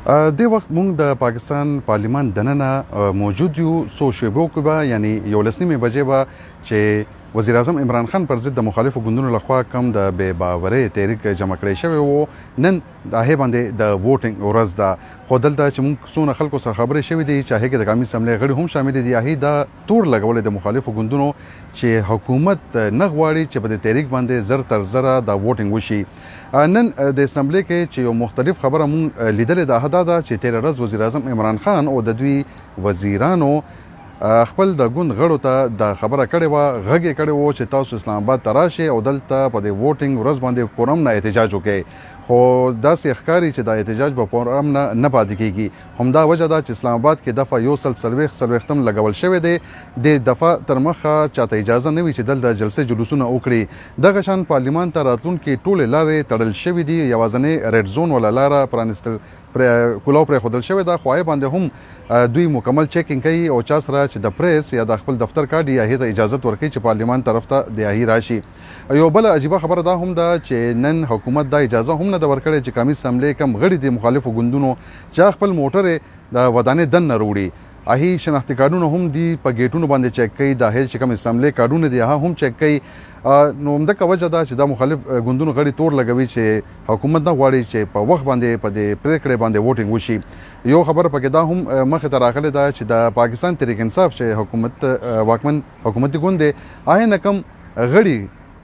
دې وخت مونږ د پاکستان پارلیمان دننه موجود یو. څو شیبو کې به، یعنی 11:30 بجې به چې وزیر اعظم عمران خان پر ضد د مخالفو ګوندونو لخوا کم د بې باورۍ تحریک جمع کړی شوی وو، نن د هغې باندې د ووټینګ ورځ ده. خو دلته چې مونږ څونه خلکو سره خبرې شوې دي، چې هغې کې د قامي اسمبلۍ غړي هم شامل دي، هغې دا تور لګولی د مخالفو ګوندونو چې حکومت نه غواړي چې په دې تحریک باندې زر تر زره دا ووټینګ وشي. نن د اسمبلۍ کې چې یو مختلف خبره مونږ لیدلې ده، دا ده چې تېره ورځ وزیراعظم عمران خان او د دوی وزیرانو خپل د ګوند غړو ته دا خبره کړې وه، غږ یې کړی وو چې تاسو اسلام آباد ته راشئ او دلته په دې ووټینګ ورځ باندې پرامنه احتجاج وکړئ. خو داسې ښکاري چې دا احتجاج به پرامنه نه پاتې کیږي. همدا وجه ده چې اسلام آباد کې دفعه 140 څلوېښتم لګول شوی دی. د دفعه تر مخه چاته اجازه نه وي چې دلته جلسې جلوسونه وکړي. دغه شان پارلیمان ته راتلونکي ټولې لارې تړل شوې دي. یوازنۍ ریډ زون ولا لاره پرانیستل کولاو پرېښودل شوې ده، خو هغې باندې هم دوی مکمل چیکینګ کوي او چا سره چې د پریس یا د خپل دفتر کارډ یا هغې ته اجازت ورکوي چې پارلیمان طرف ته د هغې راشي. یو بله عجیبه خبره دا هم ده چې نن حکومت دا اجازه هم نه ده ورکړې چې قامي اسمبلۍ کم غړي دي مخالفو ګوندونو چې خپل موټر د ودانۍ دننه وروړي، هغې شناختي کارډونه هم دي په ګیټونو باندې چیک کوي، د هغې چې کوم اسمبلۍ کارډونه دي هغه هم چیک کوي. نو همدغه وجه ده چې دا مخالف ګوندونو غړي تور لګوي چې حکومت نه غواړي چې په وخت باندې په دې پرېکړې باندې ووټینګ وشي. یو خبره پکې دا هم مخې ته راغلې ده چې د پاکستان تحریک انصاف چې حکومت واکمن حکومتي ګوند دی، هغې نه کوم غړي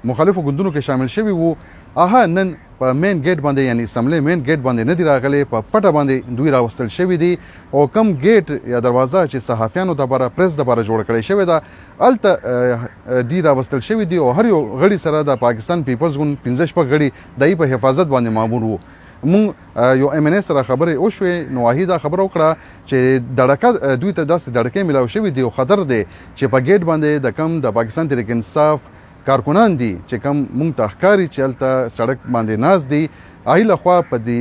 مخالفو ګوندونو کې شامل شوي وو، هغه نن په مین ګیټ باندې، یعنی اسمبلی مین ګیټ باندې نه دی راغلی، په پټه باندې دوی راوستل شوي دي او کم ګیټ یا دروازه چې صحافیانو دپاره، پریس دپاره جوړ کړی شوې ده، هلته دی راوستل شوي دي او هر یو غړي سره د پاکستان پیپلز ګوند پنځه شپږ غړي د په حفاظت باندې مامور وو. مونږ یو ایم ان ای سره خبرې وشوې، نو هغې دا خبره وکړه چې دړکه دوی ته داسې دړکې ملاو شوي دي او خطر دی چې په ګیټ باندې د کم د پاکستان تحریک انصاف کارکنان دي چې کم مونږ ته ښکاري چې هلته سړک باندې ناست دي، هغې لخوا په دې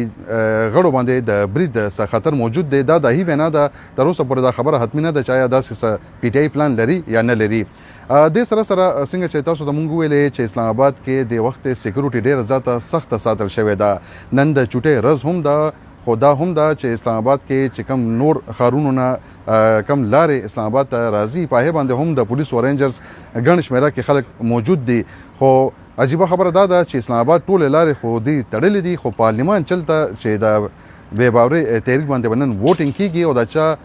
غړو باندې د برید څه خطر موجود دی. دا د هغې وینا ده، تر اوسه پورې دا خبره حتمي نه ده چې آیا داسې څه پي ټي آی پلان لري یا نه لري. دې سره سره څنګه چې تاسو ته مونږ وویلې چې اسلام آباد کې د وخت سیکورټي ډېره زیاته سخته ساتل شوې ده. نن د چوټۍ ورځ هم ده، خو دا هم ده چې اسلام آباد کې چې کم نور ښارونو نه کم لارې اسلام آباد ته راځي، په هغې باندې هم د پولیسو رینجرز ګڼ شمېره کې خلک موجود دي. خو عجیبه خبره دا ده چې اسلام آباد ټولې لارې خو دوی تړلې دي، خو پارلیمان چلته چې د بې باورۍ تحریک باندې به نن ووټینګ کیږي او دا چا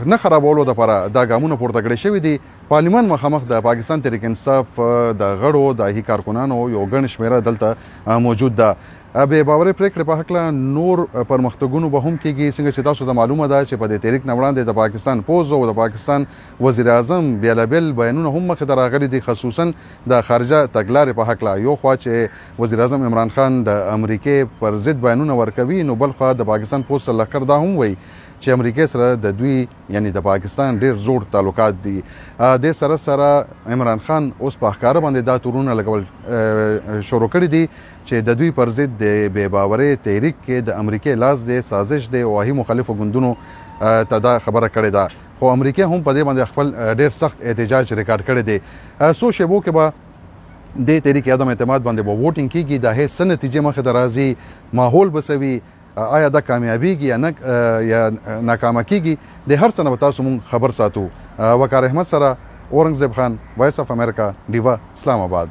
نه خرابولو دپاره دا ګامونه پورته کړی شوي دي، پارلیمان مخامخ د پاکستان تحریک انصاف د غړو د هی کارکنانو یو ګڼ شمېره دلته موجود ده. بې باورۍ پرېکړې په هکله نور پرمختګونو به هم کیږي. څنګه چې تاسو ته معلومه ده چې په دې تحریک نه وړاندې د پاکستان پوځ او د پاکستان وزیر اعظم بېلابېل بیانونه هم مخې ته راغلي دي، خصوصا د خارجه تګلارې په هکله. یو خوا چې وزیر اعظم عمران خان د امریکې پر ضد بیانونه ورکوي، نو بل خوا د پاکستان پوځ سرلښکر دا هم وایي چې امریکې سره د دوی، یعنی د پاکستان، ډیر زوړ تعلقات دي. د سره سره عمران خان اوس په ښکاره باندې دا تورونه لګول شروع کړي دي چې د دوی پر ضد د بې باورۍ تحریک کې د امریکې لاس دی، سازش دی او هی مخالفو ګوندونو ته دا خبره کړې ده. خو امریکې هم په دې باندې خپل ډیر سخت احتجاج ریکارډ کړی دی. څو شیبو کې به د تحریک عدم اعتماد باندې به ووټینګ کیږي، د هیڅ څه نتیجې مخې ته راځي، ماحول به څه وي، آیا دا کامیابیږي یا نه یا ناکامه کیږي، د هر څه نه به تاسو مونږ خبر ساتو. وقار احمد سره اورنګزیب خان، وایس اف امریکا، ډیوه، اسلام آباد.